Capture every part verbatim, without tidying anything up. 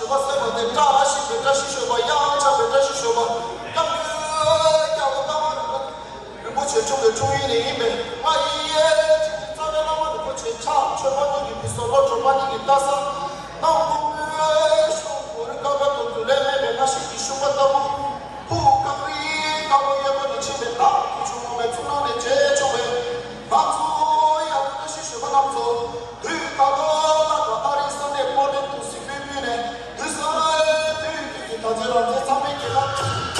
ཞོགས་པ་གསོལ་བ་དེ་བཀྲ་ཤིས་པའི་བཀྲ་ཤིས་ཞོགས་པ། གཡང་ཆགས་པའི་བཀྲ་ཤིས་ཞོགས་པ། སྐྱབས་མགོན་རྒྱལ་བ་ཀརྨ་རིན་པོ་ཆེ་འཁྲུངས་པའི་འཁྲུངས་ཡུལ་ནས་ཡིན་པས། ང་ཡི་ཡེ་ཅིག་རྩ་བའི་བླ་མ་རིན་པོ་ཆེ་ཕྱག་མཆོད་པ་གཉིས་ཀྱི་ཕུན་ཚོགས། བློ་གྲོས་པ་གཉིས་ཀྱི་ལྟ་ས། ནང་ཁོང་མོའི་ཤོག་བུ་རི་ཀ་ཁ་དུ་འདུག་ལས་མེད་པའི་ང་ཞིག་གི་ཤུག་པ་ལྟ་བུ། ཕུག་གངས་རིའི་དཀར་པོ་གཡས་པོ་ནས་ཕྱིན་པའི་བདག་ཆུ་ཆུང་མོ་བའི་གཙུག་ན་ནས་རྗེས་ཆུང་བའི། ང་ཚོ་ཡང་བཀྲ་ཤིས་ཞོལ་པ་རྣམས་ཚོ། དུས་ད་ལྟ་ལ་ད་ཨ་རིའི་ས་གནས་པོར་ལེན་དུ་གཟིགས་འབུལ་ཕུལ་ནས། དུས་སང་དུས་དུས་ཀྱི་ད་ཚོད་རང་བཙན་ཚང་མའི་སྐྱེ་ཁམས།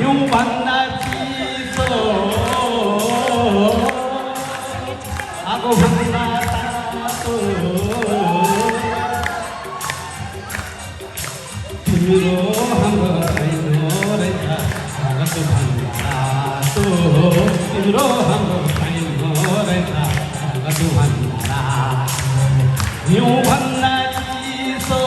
ཡུམ་བྷན་ད་ཅི་སོ། ཨ་གོ་བྷན་ད་ཏ་སོ། ཏིང་རོ་ཧང་གོ་སའི་ནོ་རེ་ཐ། ཨ་ག་ཏུ་བྷན་ད་སོ། ཏིང་རོ་ཧང་གོ་སའི་ནོ་རེ་ཐ། ཨ་ག་ཏུ་བྷན་ད་སོ། ཡུམ་བྷན་ད་ཅི་སོ།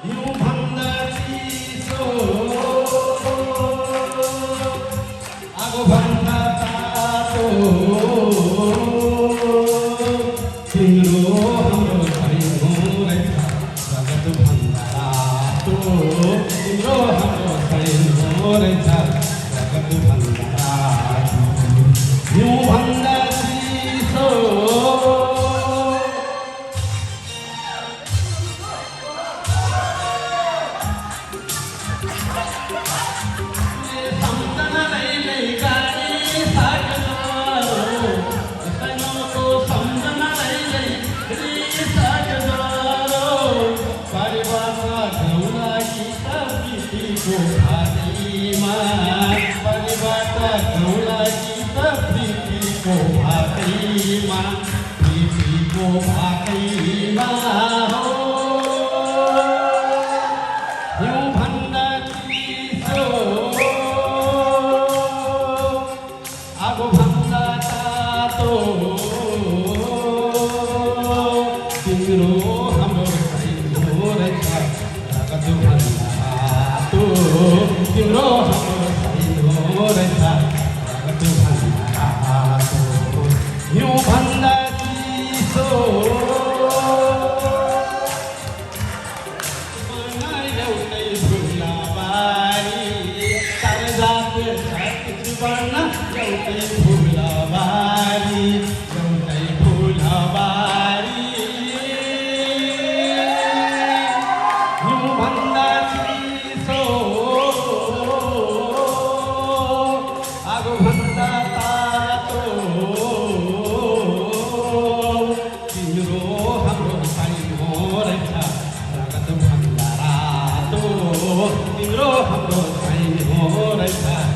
ཡུམ་བྷན་ད་ཅི་སོ། ཨ་གོ་བྷན་ད་ཏ་སོ། ཏིང་རོ་ཧང་རོ་སའི་ནོ་རེ་ཐ། ཨ་ག་ཏུ་བྷན་ད་སོ། ཏིང་རོ་ཧང་རོ་སའི་ནོ་རེ་ཐ། ཨ་ག་ཏུ་བྷན་ད་སོ། ཡུམ་བྷན་ད་ཅི་སོ། ཡུམ་བྷན་ད་ཅི་སོ། ཨ་གོ་བྷན་ད་ཏ་སོ། ཏིང་རོ་ཧང་རོ་སའི་ནོ་རེ་ཐ། ཨ་ག་ཏུ་བྷན་ད་སོ། ཏིང་རོ་ཧང་རོ་སའི་ནོ་རེ་ཐ། ཨ་ག་ཏུ་བྷན་ད་སོ། ཡུམ་བྷན་ད་ཅི་སོ། ཏིང་རོ་ཧང་རོ་སའི་ནོ་རེ་ཐ། ཨ་ག་ཏུ་བྷན་ད་སོ། ཏིང་རོ་ཧང་རོ་སའི་ནོ་རེ་ཐ།